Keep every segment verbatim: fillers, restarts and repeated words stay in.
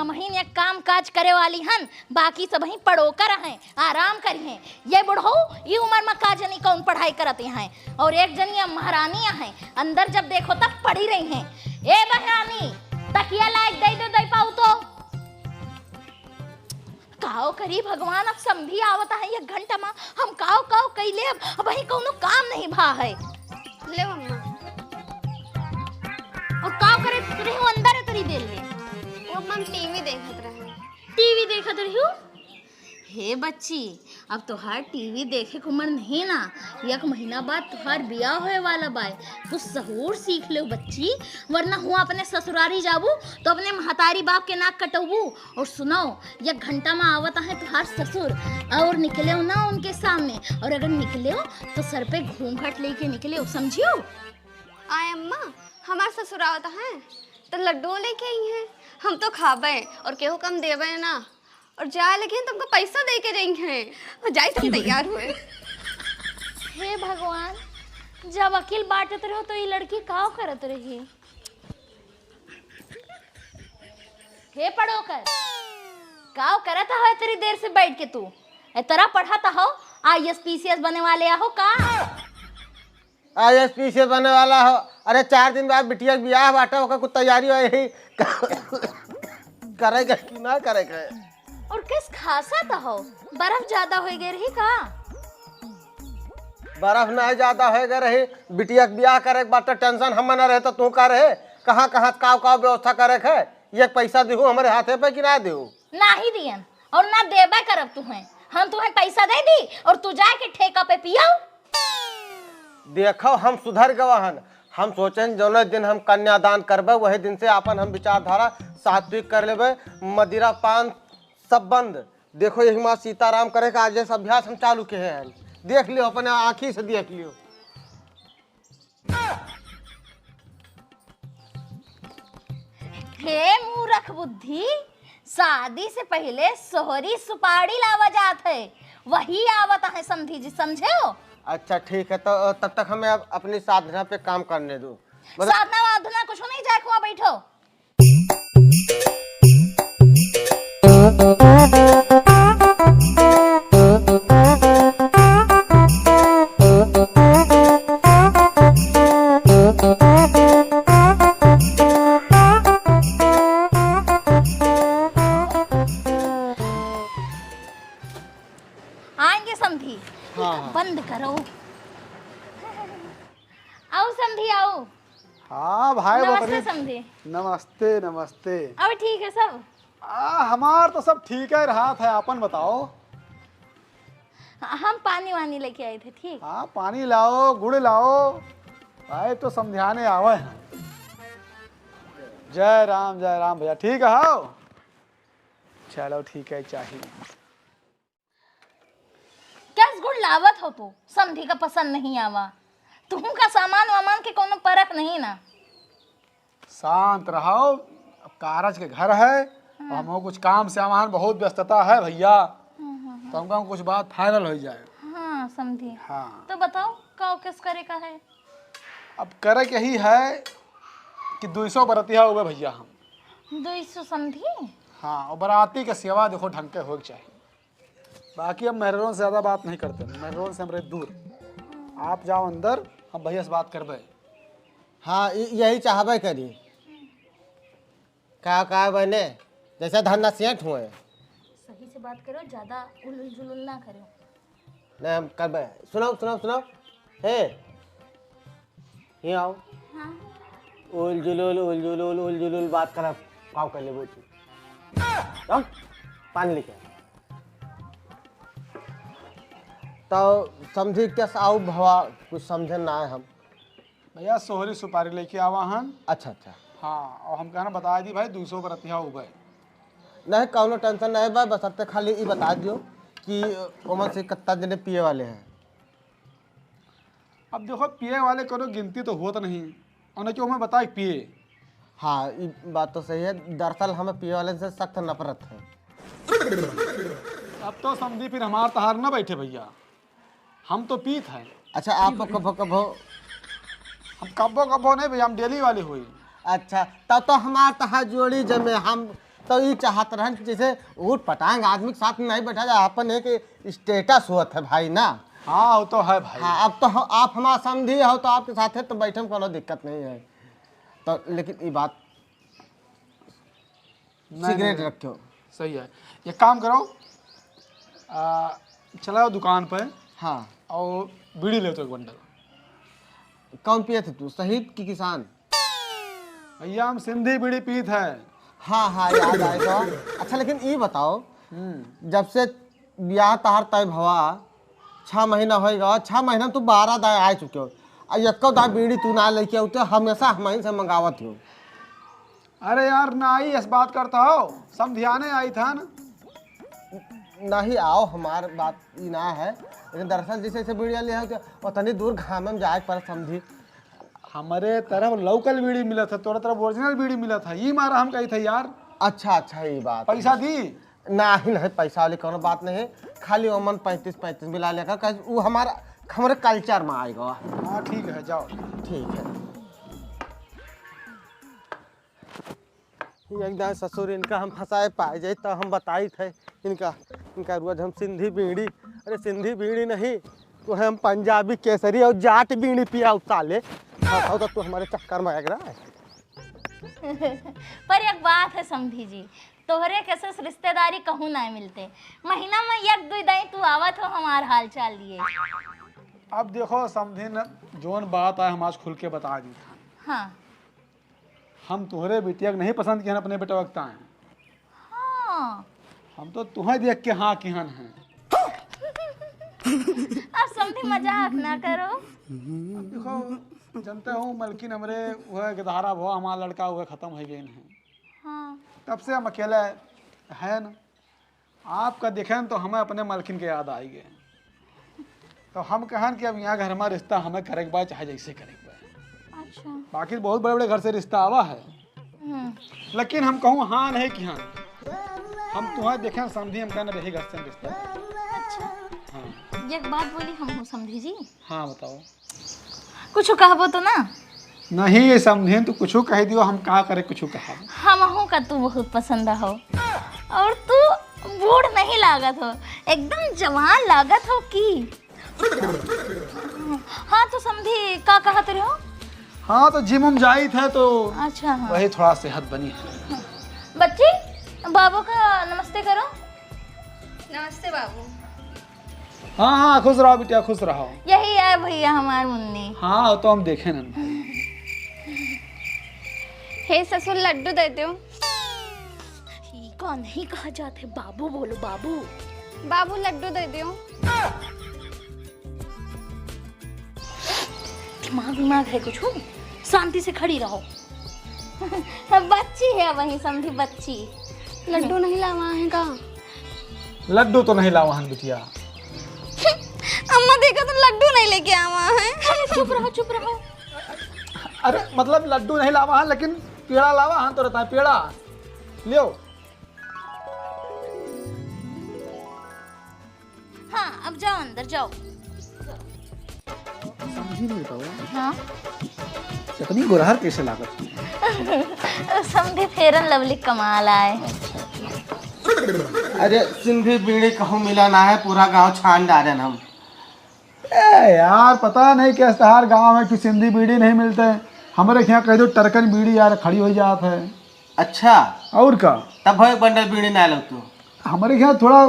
हमहिन एक काम काज करे वाली हन, बाकी सबहिन पड़ोकर हैं, आराम करिहें। ये बुढ़ऊ, ई उमर में का जनी कौन पढ़ाई करत हैं। और एक जनी अब महारानी हैं, अंदर जब देखो तब पड़ी रही हैं। ए महारानी, तकिया लाइके दे दे, दे पाऊ तो। काव करी भगवान, अब समधी आवत है एक घंटा में, हम काव काव कई लेब, अब वही कौनो काम नहीं भा है। ले अम्मा। और काव करे रही हो अंदर इतनी देर में? वो अम्मा, हम टीवी देखत रहे। टीवी देखत रही हो? हे बच्ची, अब तोहार टीवी देखे के उमर नहीं ना, एक महीना बाद तोहार बियाह होए वाला बाय। कुछ सहूर सीख लेव बच्ची, वरना हुआ अपने ससुरारी जाबू तो अपने महतारी बाप के नाक कटौबू। और सुनो, एक घंटा में आवत है तोहार ससुर, और निकलेव ना उनके सामने, और अगर निकलेव तो सर पे घूंघट लेके निकलेव, समझियो? आय अम्मा, हमार ससुर आवत है तो लड्डू लेके आई हैं, हम तो खाबे और केहू कम देबे ना। और जाए लगे हैं तो हमको पैसा दे के जाएंगे। और जाए तो हम तैयार हुए। हे भगवान, जब अकिल बांटत रहो तो ये लड़की काव करत रही? हे पड़ोकर, काव करत हो इतनी देर से बैठ के तू? इतना पढ़त हो, आईएएस पीसीएस बने वाले हो का? आईएएस पीसीएस बने वाला हो। अरे, चार दिन बाद बिटिया के बियाह बाटे, ओकर कुछ तैयारी हो यही करे के कि ना करे के? और किस खासा तो हो, बर्फ ज्यादा हो गए रही का? बर्फ नहीं ज्यादा हो गए रही, बिटिया के बियाह करे के बाटे, टेंशन हम ना रहे तो तू का रहे? कहाँ कहाँ काव काव व्यवस्था करे के है? ये पैसा दिहू हमारे हाथे पे कि ना दिहू? नाही दियन और ना देबे करब तुहें। हम तुहें पैसा दे दी और तू जाए के ठेका पे पियो। देखो, हम सुधर गवा हन। हम सोचेन जौने दिन हम कन्यादान करबे, वही दिन से आपन हम विचारधारा सात्विक कर लेबे। मदिरा पान सब बंद। देखो, यही माँ सीताराम करे का आज से अभ्यास हम चालू किए हैं। देख लियो, अपने आँखी से देख लियो। हे मूरख बुद्धि, शादी से पहिले सोहरी सुपारी लावा जात है, वही आवत है समधी जी, समझे हो? अच्छा, ठीक है, तो तब तक हमें अब अपनी साधना पे काम करने दो। मतलब साधना वाधना कुछ नहीं, जाए हुआ बैठो। आएंगे समधी। हाँ, हाँ। बंद करो। आओ समधी, आओ। हाँ भाई, नमस्ते बकरी। समधी। नमस्ते, नमस्ते। अब ठीक है सब? आ, हमार तो सब ठीक है, रहा था, अपन बताओ। हम पानी वानी लेके आए थे, ठीक? हाँ, पानी लाओ, गुड़ लाओ, भाई तो समझाने आवे हैं। जय राम, जय राम भैया, ठीक है, आओ। चलो, ठीक है, चाहिए। कैस गुड़ लावत हो तू? समधी का पसंद नहीं आवा। तुहू का सामान वामान के कोनो परख नहीं ना। शांत रहो, अब कारज के घर है, अब हाँ। हमको कुछ काम से हमार बहुत व्यस्तता है भैया, हाँ, हाँ, हाँ। तो हमका कुछ बात final हो जाए। हाँ, समधी। हाँ। तो बताओ, का केस करे का है? अब करे के यही है कि दुई सौ बरतिया हुए भैया हम। दुई सौ समधी? हाँ, और बराती के सेवा देखो ढंग के होए के चाहिए। बाकी हम मेहरारून से ज्यादा बात नहीं करते, मेहरारून से हमरे दूर। आप जाओ अंदर, हम भैया से बात करबे। हाँ, इ-, यही चाहबे करी। का, का बने? जैसे धन्ना सेठ हुए। सही से बात करो, ज्यादा उलुल जुलुल ना करो। नहीं, हम करबे। सुनाओ, सुनाओ, सुनाओ। हे, हियाँ आओ। हाँ। उलझुलुल, उलझुलुल, उलझुलुल बात करब। काव कर लेबो तू? आओ, पानी लेके आ। तो समझी क्या साहब भवा, कुछ समझे ना आए हम। भैया, सोहरी सुपारी लेके आवा हन। अच्छा, अच्छा। हाँ, और हम कहना बता दी भाई, दुई सौ बरतिया उबे। नहीं, कौनो tension नहीं बा, बस अत्ते खाली ई बता दियो कि ओमन से कितना जने पिए वाले हैं। अब देखो, पिए वाले कोनो गिनती तो होत नहीं, उन्हें क्यों मैं बताए पिए। हाँ, ई बात तो सही है। दरअसल हमें पिए वाले से सख्त नफरत है। अब तो समझी फिर हमार तहार ना बैठे भैया, हम तो पीत हैं। अच्छा, आप कभो कभो? हम कभो कभो नहीं भैया, हम daily वाले हुई। अच्छा, तब तो हमार तहार जोड़ी जमे, हम तो ई चाहत रहन कि जैसे ऊट पटांग आदमी के साथ नहीं बैठा जाए, अपन एक status होत है भाई ना। हाँ, वो तो है भाई। हाँ, अब तो ह-, आप हमार समधी हो, तो आपके साथे तो बैठे में कोनो दिक्कत नहीं है। तो लेकिन ई बात नहीं, सिगरेट नहीं। रखो। सही है, एक काम करो, आ, चला जाओ दुकान पे। हाँ। और बीड़ी ले तो एक बंडल। कौन पिए थे तू, शहीद की किसान? भैया, हम सिंधी बीड़ी पीत है। हाँ, हाँ, याद आए तो। अच्छा, लेकिन ई बताओ, हम्म। जब से ब्याह तहार तय भवा, छह महीना होइगा, छह महीना में तू बारह दाएँ आ चुके हो, आ एक्को दाएँ बीड़ी तू ना लेके आते, हमेशा हमहीं से मंगावत हो। अरे यार, ना आई, इस बात करता हो, समधियाने आई था ना। नहीं आओ, हमार बात ई ना है, लेकिन दरअसल जैसे जैसे बीड़ी ले आओ, तो उतनी दूर घामे में जाए पर समधी। हमरे तरफ local बीड़ी मिलत है, तोरा तरफ original बीड़ी मिलत है, ई मारा हम कही थे यार। अच्छा, अच्छा, ई बात। पैसा दी? नहीं, नहीं, पैसा वाली कोनो बात नहीं, खाली ओमन पैंतीस पैंतीस मिला लेकर, कहे उ हमारा, हमरे culture में आएगा। हाँ, ठीक है, जाओ। ठीक है। ये एकदम ससुर, इनका हम फंसाए पाए जाए तो हम बताई थे इनका, इनका रोज हम सिंधी बीड़ी, अरे सिंधी बीड़ी नहीं, तो हम पंजाबी केसरी और जाट बीड़ी पिया साले। बताओ तो तू हमारे चक्कर में आएगा। पर एक बात है समधी जी, तोहरे के सस रिश्तेदारी कहूँ ना मिलते, महीना में एक दुई दाई तू आवत हो हमार हाल चाल लिए। अब देखो समधिन, जोन बात है हम आज खुल के बता दी था। हाँ। हम तोहरे बिटिया के नहीं पसंद किहन अपने बेटवा के ताए। हाँ। हम तो तुहें देख के हाँ किहन हैं। अब समधी मजाक ना करो। अब देखो, जनते हो मलकिन हमरे वह गदहारा भवा, हमार लड़का वह खतम होइ गए हैं। हाँ। तब से हम अकेले हैं न। आपका देखेन तो हमें अपने मलकिन के याद आइ गए। तो हम कहन कि अब यहाँ घर मा रिश्ता हमें करे के बा, चाहे जैसे करे के बा। अच्छा। बाकी बहुत बड़े-बड़े घर से रिश्ता आवा है। हम्म। लेकिन हम कहूँ हाँ नहीं किहन। हम तुहें देखेन समधी, हम कहन रही घर से रिश्ता। अच्छा। हाँ। एक बात बोली हम हो समधी जी। हाँ, बताओ। कुछ कहबो तो ना? नहीं, ये समधिन, तू कुछ कह दियो, हम का करे कुछ कहा। हमहू का तू बहुत पसंद हो, और तू बूढ़ नहीं लागत हो, एकदम जवान लागत हो की। हाँ, तो समधी का कहत रहो? हाँ, तो gym उम जाइत है तो अच्छा, हाँ। वही थोड़ा सेहत बनी है। बच्ची, बाबू का नमस्ते करो। नमस्ते बाबू। हाँ, हाँ, खुश रहो बिटिया, खुश रहो। यही है भैया हमार मुन्नी। हाँ, वो तो हम देखे ना। हे ससुर, लड्डू दे दो। ई का नहीं कहा जात है, बाबू बोलो, बाबू। बाबू, लड्डू दे दो। दिमाग, दिमाग है कुछ? शांति से खड़ी रहो। बच्ची है वही, समधी बच्ची। लड्डू नहीं लावा है का? लड्डू तो नहीं लावा हन बिटिया। अम्मा, देखो तो लड्डू नहीं लेके आवा है। अरे चुप रहो, चुप रहो। अरे मतलब लड्डू नहीं लावा हन, लेकिन पेड़ा लावा हन, तो रहता है पेड़ा। लियो। हाँ, अब जाओ अंदर, जाओ। समधी नहीं बताओ। हाँ? इतनी गोरहर कैसे लागत? समधी Fair and Lovely कमाल आए। अरे, सिंधी बीड़ी कहूँ मिला ना है, पूरा गाँव छान डारेन हम। ए यार, पता नहीं कैसे तहार गाँव है कि सिंधी बीड़ी नहीं मिलते। हमरे यहाँ कह दो टरकन बीड़ी यार खड़ी हो जात है। अच्छा। और का? तब भाई बंडल बीड़ी ना लो तू। हमरे यहाँ थोड़ा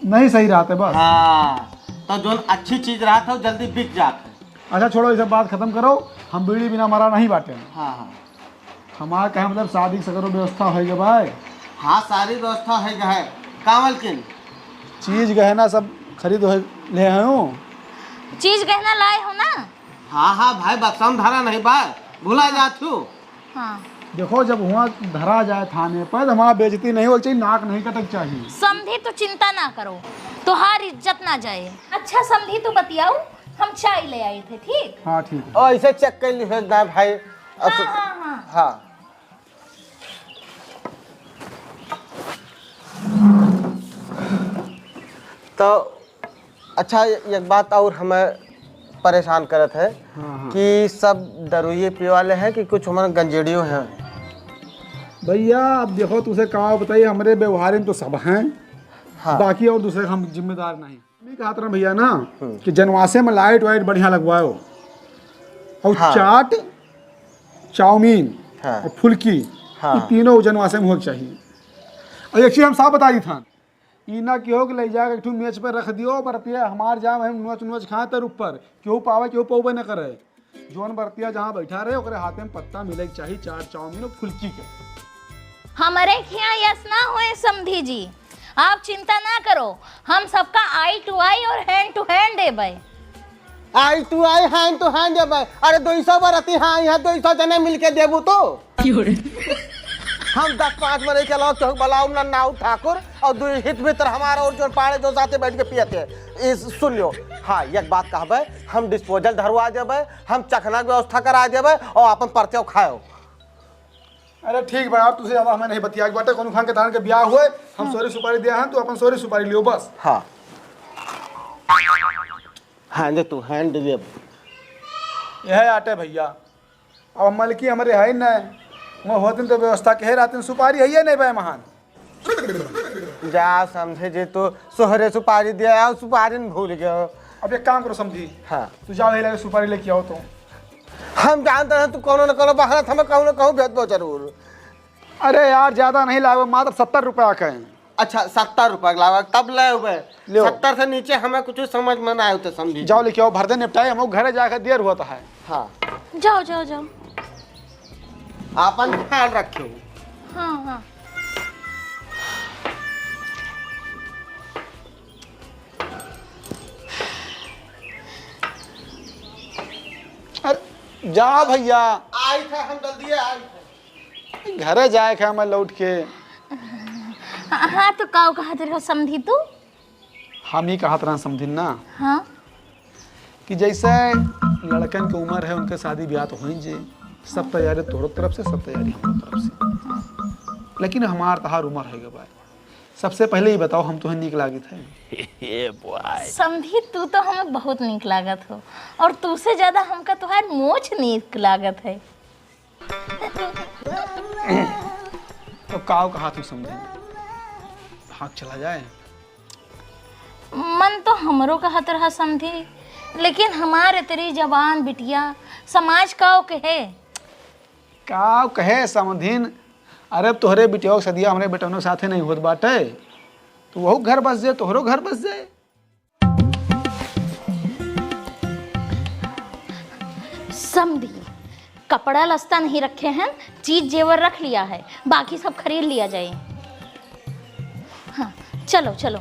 नहीं सही रहत है बस। हाँ, तो जोन अच्छी चीज रहत है, जल्दी बिक जात है। अच्छा छोड़ो, ये सब बात खत्म करो, हम बीड़ी बिना मरा नहीं बाटे। हाँ, हाँ। हमार कहे मतलब शादी के सगरो व्यवस्था होइ गए भाई। हाँ, सारी व्यवस्था होइ गए है। का मलकिन? चीज गहना सब खरीद हो ले आयो। चीज गहना लाए हो ना? हाँ, हाँ भाई, बक्सा में धरा नहीं बा, भुला जात हूँ। हाँ। देखो, जब हुआँ धरा जाए थाने पर, तो हमार बेइज्जती नहीं होइक चाहिए, नाक नहीं कटेक चाहिए। समधी, तू चिंता ना करो, तोहार इज्जत ना जाए। अच्छा समधी, तू बतियाऊ, हम चाय ले आए थे, ठीक? हाँ, ठीक है। ओ, इसे check कर ली फेंक दाए भाई। अब हाँ, तो हाँ, हाँ। हाँ। तो अच्छा, एक बात और हमें परेशान करत है हाँ, हाँ। कि सब दरुइये पिए वाले हैं कि कुछ हमारे गंजेड़ियों हैं? भैया, अब देखो, तुझे का बताई, हमरे व्यवहार में तो सब हैं, हाँ। बाकी और दूसरे हम जिम्मेदार नहीं। हम ही कहत रहे भैया ना हम्म। कि जनवासे में लाइट वाइट बढ़िया लगवाओ, और हाँ। चाट, चाउमीन हाँ। और फुल्की, हाँ। ये तीनों जनवासे में होके चाहिए। और एक चीज हम साफ बता दी था, ई ना कि हो कि ले जाके एक ठो मेज पर रख दियो, बरतिया हमार जाम हम नोच नोच खाए तर ऊपर, केहू पावे, केहू पौबे न करे। जौन बरतिया जहाँ बैठा रहे, ओकरे हाथे में पत्ता मिले के चाही, चाट चाउमीन और फुल्की के। हमरे खिया यस ना होए समधी जी, आप चिंता ना करो, हम सबका eye to eye और hand to hand देबे। Eye to eye, hand to hand देबे। अरे, दुई सौ बरती, हाँ, यहाँ दुई सौ जने मिलके देबू तो। की हो रे? हम दस पाँच मरे के अलावा केहू बलाउब ना, नाऊ ठाकुर, और दुई हित मित्र हमारा और जो पाड़े जो साथे बैठ के पियते हैं। इस, सुन लियो, हाँ, एक बात कहबे, हम disposal धरवा देबे, हम चखना के व्यवस्था करा देबे और अपन परते खाओ। अरे ठीक बा यार, तुझसे ज्यादा हमें नहीं बतिया के बाटे, कोनो खान के तान के ब्याह हुए, हम सोरे सुपारी दिया हैं, तू अपन सोरे सुपारी लियो बस। हाँ। हाँ, दे तू, hand दे। यह आटे भैया, अब मलकी हमरे है न, मैं होतिन तो व्यवस्था कहे रहतिन, सुपारी है ये नहीं भाई महान। जा समधी जी, तू सोहरे सुपारी दिया और सुपारी न भूल गयो। अब एक काम करो समधी, हाँ। तू जाओ, यही लगे सुपारी लेके आओ तो। हम जानते हैं तू कोनो न कोनो बहाना हमें कहूँ न कहूँ भेज दो जरूर। अरे यार, ज्यादा नहीं लावे, मात्र सत्तर रुपया के हैं। अच्छा, सत्तर रुपया के लावे, तब ले हुए। लियो। सत्तर से नीचे हमें कुछ समझ में ना आए तो समधी। जाओ लेके आओ, भर दे निपटाए, हम घरे जाकर देर होता है। हाँ। जाओ, जाओ, जाओ। आपन ख्याल रखियो। हाँ, हाँ। अरे, जा भैया। आई थे, हम जल्दी आई थे। घरे जाए के हमें लौट के। हाँ, तो का कहत रहो समधी तू? हम ही कहत रहन समधिन ना हाँ। कि जैसे लड़कन के उम्र है, उनके शादी ब्याह तो होई जे, सब तैयारी तोहरो तरफ से, सब तैयारी हमरो तरफ से। लेकिन हमार तहार उम्र है गवा, सबसे पहले ये बताओ, हम तुम्हें नीक लागित है? समधी, तू तो हमें बहुत नीक लागत हो, और तू से ज्यादा हमका तुहार मोछ नीक लागत है। तो काव कहा तू समधी, भाग चला जाए? मन तो हमरो कहत रहा समधी, लेकिन हमार इतरी जवान बिटिया, समाज काव कहे? काव कहे समधिन? अरे, तोहरे बिटिया के सदिया हमरे बेटवनों के साथे नहीं होत बाटे, तो वहू घर बस जाए, तोहरो घर बस जाए। समधी, कपड़ा लत्ता नहीं रखे हैं, चीज जेवर रख लिया है, बाकी सब खरीद लिया जाए। हाँ, चलो, चलो।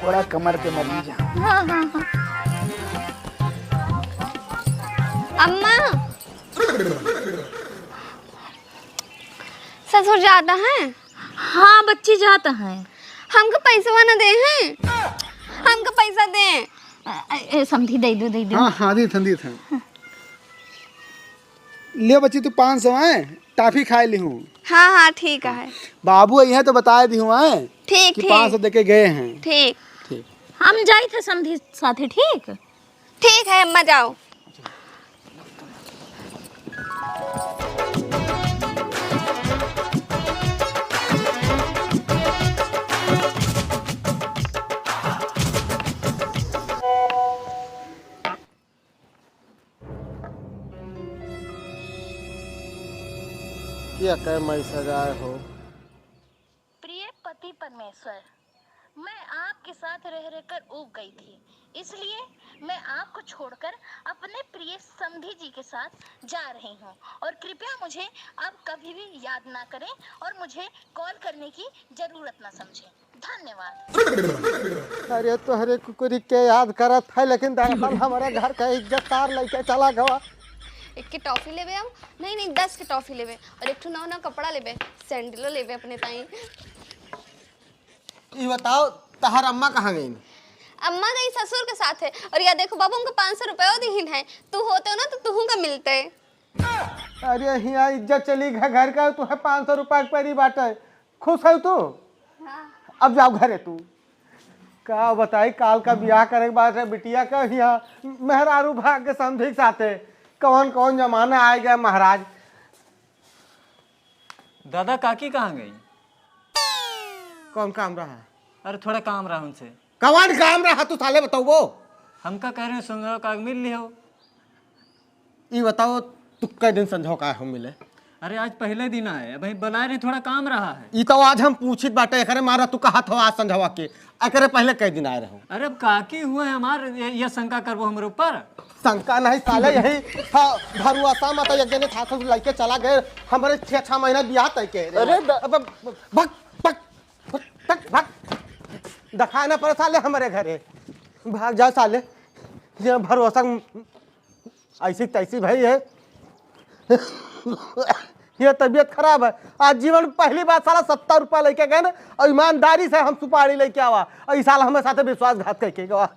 बड़ा कमर के मरीज है। हाँ, हाँ, हाँ। अम्मा, ससुर जाता है? हाँ बच्ची, जाता है। हमको पैसवा न दे हैं, हमको पैसा दे। अ, अ, ए, समधी, दे दो, दे दो। हाँ, हाँ, दी थन, दी थन। ले बच्ची, तू पाँच सौ है, टाफी खाए ली हूँ। हाँ, हाँ, ठीक है। बाबू आई है तो बताए दी हूँ, हैं, ठीक, कि ठीक। पाँच सौ देके गए हैं। ठीक। ठीक। हम जाई थे समधी साथे, ठीक? ठीक है, अम्मा, जाओ। क्या कै मैसेज आए हो? प्रिय पति परमेश्वर, मैं आपके साथ रह रहकर ऊब गई थी, इसलिए मैं आपको छोड़कर अपने प्रिय समधी जी के साथ जा रही हूँ और कृपया मुझे अब कभी भी याद ना करें और मुझे कॉल करने की जरूरत ना समझें। धन्यवाद। अरे तोहरे कुकुरी के याद करत है, लेकिन दरअसल हमारे घर का इज्जतदार लइके चला गवा। एक के टॉफी लेबे हम, नहीं, नहीं, दस के टॉफी लेबे और एक ठो नवा नवा कपड़ा लेबे, सैंडलो लेबे अपने ताई। ई बताओ, तहार अम्मा कहाँ गईन? अम्मा गई ससुर के साथ है। और या देखो बाबू, हमको पाँच सौ रुपयो दीहिन है, तू होते हो ना तो तुहू का मिलते। अरे हिया इज्जत चली घ-, घर का, तू है पाँच सौ रुपया के परी बाटे, खुश है तू? हाँ। अब जाओ घरे तू। का बताई, काल का बियाह करे के बाद रे बिटिया का यहाँ मेहरारू भाग के समधी के साथे। कौन कौन जमाना आ गया महाराज। दादा, काकी कहाँ गई? कौन काम रहा? अरे, थोड़ा काम रहा उनसे। कौन काम रहा तू साले, बताओ वो? हमका कह रहे हैं, संझवा का मिल लियो। ई बताओ, तू कै दिन संझवा का हम मिले? अरे, आज पहले दिन आए, अभी बुलाए रहे, थोड़ा काम रहा है। ई तो आज हम पूछित बाटे, एकरे मारा तू कहत हो आज संझवा के, एकरे पहले कै दिन आए रहो? अरे, अब काकी हुए हमार, ये, ये शंका करबो हमरे ऊपर? शंका नहीं साले, यही था भरुआसा में तो एक जने था, सब लइके चला गए, हमरे छह, छह महीना बियाह तय के। अरे द- अब, अब, भग, भग, भग, भग। दिखाए ना पड़े साले हमरे घरे, भाग जाओ साले। ये भरुआसा ऐसी तैसी भई है। ये तबीयत खराब है। आज जीवन में पहली बार साला सत्तर रुपया लेके गए ना, और ईमानदारी से हम सुपारी लेके आवा, और ई साला हमारे साथ विश्वासघात करके गवा।